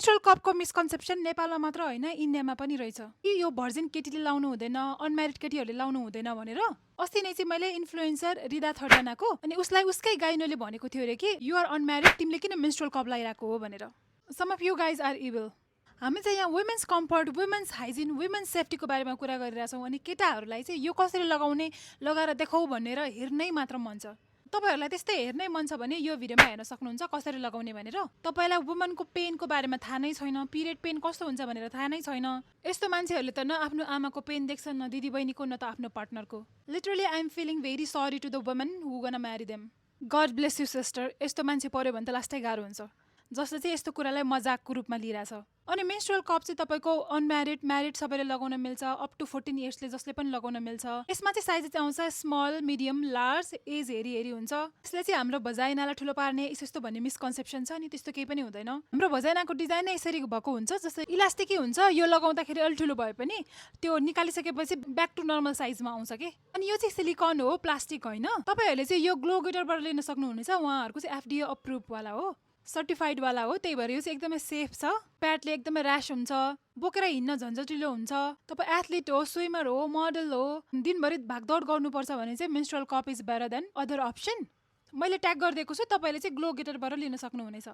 Menstrual कपको misconception नेपालमा मात्र होइन, इन्डियामा पनि रहेछ कि यो भर्जिन केटीले लाउनु हुँदैन, अनम्यारिड केटीहरूले लाउनु हुँदैन भनेर। अस्ति नै चाहिँ मैले इन्फ्लुएन्सर रिदा थर्डानाको अनि उसलाई उसकै गाइनोले भनेको थियो अरे कि यु आर अनम्यारिड, तिमीले किन मेन्स्ट्रुअल कप लगाइरहेको हो भनेर। Some of you guys are evil. हामी चाहिँ यहाँ women's comfort, women's hygiene, women's सेफ्टीको बारेमा कुरा गरिरहेछौँ अनि केटाहरूलाई चाहिँ यो कसरी लगाउने, लगाएर देखाऊ भनेर हेर्नै मात्र मन छ। तपाईँहरूलाई त्यस्तै हेर्नै मन छ भने यो भिडियोमा हेर्न सक्नुहुन्छ कसरी लगाउने भनेर। तपाईँलाई वुमनको पेनको बारेमा थाहा नै छैन, पिरियड पेन कस्तो हुन्छ भनेर थाहा नै छैन। यस्तो मान्छेहरूले त न आफ्नो आमाको पेन देख्छन्, न दिदी बहिनीको, न त आफ्नो पार्टनरको। Literally I am feeling very sorry to the woman who gonna marry them. God bless you sister. यस्तो मान्छे पर्यो भने त लास्टै गाह्रो हुन्छ जसले चाहिँ यस्तो कुरालाई मजाकको रूपमा लिइरहेछ। अनि मेन्स्ट्रुअल कप चाहिँ तपाईँको अनम्यारिड, म्यारिड सबैले लगाउन मिल्छ, अप टु 14 इयर्सले जसले पनि लगाउन मिल्छ। यसमा चाहिँ साइज चाहिँ आउँछ स्मल, मिडियम, लार्ज, एज हेरी हेरी हुन्छ। यसले चाहिँ हाम्रो भजाइनालाई ठुलो पार्ने यस्तो भन्ने मिसकन्सेप्सन छ नि, त्यस्तो केही पनि हुँदैन। हाम्रो भजाइनाको डिजाइन नै यसरी भएको हुन्छ, जस्तै इलास्टिकै हुन्छ। यो लगाउँदाखेरि अलि ठुलो भए पनि त्यो निकालिसकेपछि ब्याक टु नर्मल साइजमा आउँछ कि। अनि यो चाहिँ सिलिकन हो, प्लास्टिक होइन। तपाईँहरूले चाहिँ यो ग्लो गिटरबाट लिन सक्नुहुनेछ, उहाँहरूको चाहिँ एफडीए अप्रुभवाला हो, सर्टिफाइड वाला हो। त्यही भएर यो चाहिँ एकदमै सेफ छ। प्याडले एकदमै ऱ्यास हुन्छ, बोकेर हिँड्न झन्झटिलो हुन्छ। तपाईँ एथलिट हो, स्विमर हो, मोडल हो, दिनभरि भागदौड गर्नुपर्छ भने चाहिँ menstrual cup is better than other option. मैले ट्याग गरिदिएको छु, तपाईँले चाहिँ ग्लो गिटरबाट लिन सक्नुहुनेछ।